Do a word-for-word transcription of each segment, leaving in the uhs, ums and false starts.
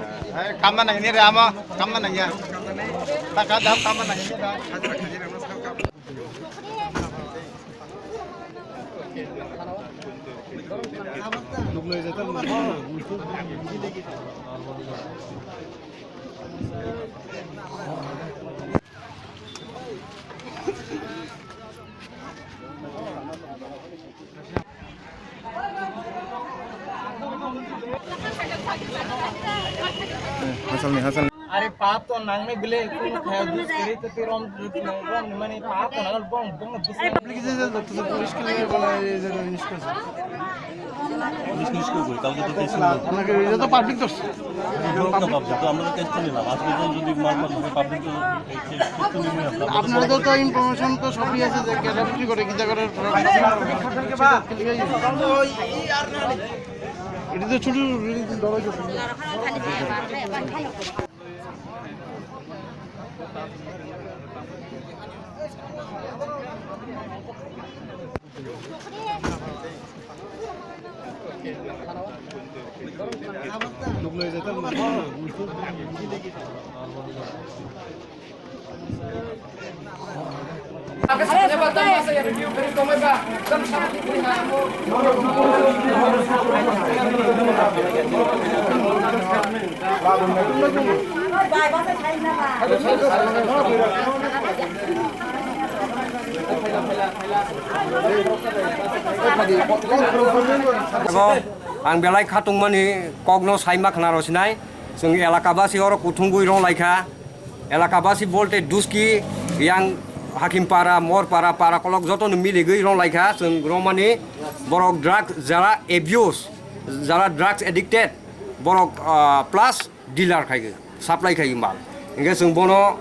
Eh, kamma nangni re amo, kamma nangya. Taka dam kamma nangni da. Hasalni, hasalni. Are paap to nangnai bile, kun khaya dus kari to te rom, rom ni mani paap to nangnai bong, bong dus. Application se doctor se police ke liye bola ye jana nisko se. Police nisko koi, kalke to case nisko. Apnake ye to public dos. Block to public to, amra case to nilam. Aaj ke din jodi mar mar public to case to nilam. Apnara to, to information to sobi ache je keta bikri kore, ki jaga kore. Ita to chutu dawai. Ang belai khatungmani kokno saima khna rw sinai, chwng elakabasi oro kuthungwi rwng lai kha. Elakabasi bolte Duski, yang Hakimpara, Morpara, para kolok jotono miligwi rwng lai kha. Chwng rwmani borok drug jara abuse, jara drugs addicted, borok, ah, plus dealer khai, supply khai mal. Hingke chwng bono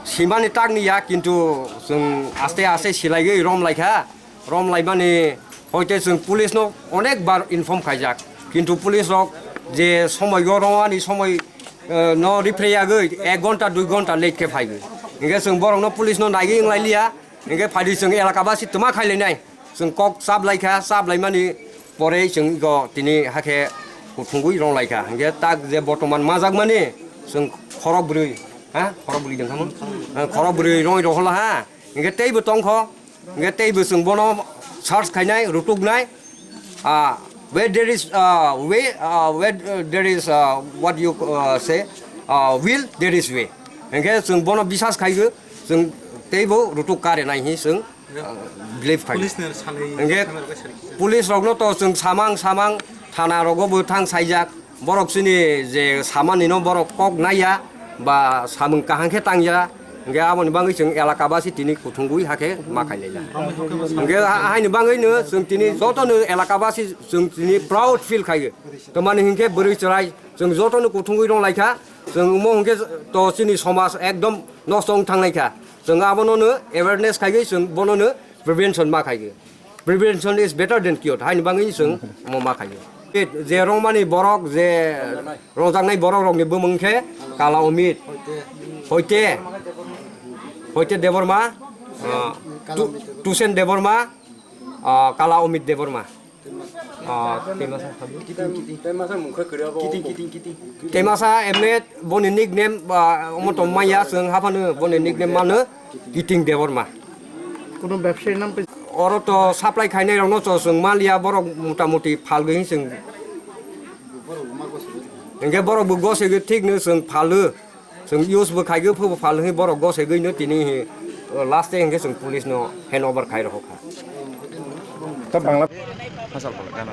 simani tak ni ya, kintu chwng aste aste silaiwi rom lai kha. Rom laimani hoite chwng police no onek bar inform khaijak, kintu police rok je somoi o rwani somoi, eh, no riphreyagwi ek ghonta dui ghonta late khe phaiwi. Hingke chwng borok no police no naiwi wng lai liya, hingke phaidi chwng elakabasi twma khai lainai. Chwng kok chap lai kha, chap laimani pore chwng ego tini hakhe kuthungwi rong lai kha. Hingke tak je bortoman majakmani chwng khorok bwrwi, ha? Khorok bwrwi dong kha mo? Ha, khorok bwrwi rong rohorla ha. Hingke teibo tong kho. Hingke teibo chwng bono search khainai, rutuknai. Ah, where there is, ah, way, ah, where, uh, there is, uh, what you, uh, say, uh, will, there is way. Hingke chwng bono bisas khaigo, chwng teibo rutuk kare nai hi chwng. Ah, believe khai. Police ni salai, hingke camera bai salai. Police rokno to chwng samang samang thana rogo bo thang saijak. Borok chini je samani no borok kok naiya ba samung kaham khe tangya. Hingke aboni bagwi chwng elaka basi tini kuthungwi hakhe ma khai laila. Hingke ha-, haini bagwi no chwng tini joto no elaka basi chwng tini proud feel khai. Tamani hingke bwrwi chwrai chwng joto no kuthungwi rong lai kha. Chwng omo hingke to chini somaj ekdom nosto wng thang lai kha. Chwng abono no awareness khaigwi chwng bono no prevention ma khaigwi. Prevention is better than cure. Haini bagwi chwng omo ma khaigwi. Je rongmani borok, je rongjaknai borok rokni bumung khe Kala Omit, Hoite, Hoite Debbarma, ah, Tu-, Tusen Debbarma, ah, Kala Omit Debbarma. Ah, Temasa. Kiting, kiting. Temasa mungkha kwrwi abo. Kiting, kiting, kiting. Temasa M A boni nickname, ah, omo tong maya chwng haphano boni nickname mano Kiting Debbarma. Kono bebsai nam pe- Oro to supply khainai rokno to chwng maliya borok mota moti phalgwi chwng. Hingke borok bo gosegwi thik no chwng phalo. Chwng use bo khaigwi phubo phal hwnwi borok gosegwino tini hi, o, last day hwnkhe chwng police no hand over khai rohor kha. Ta Bangla Hasal pala gana.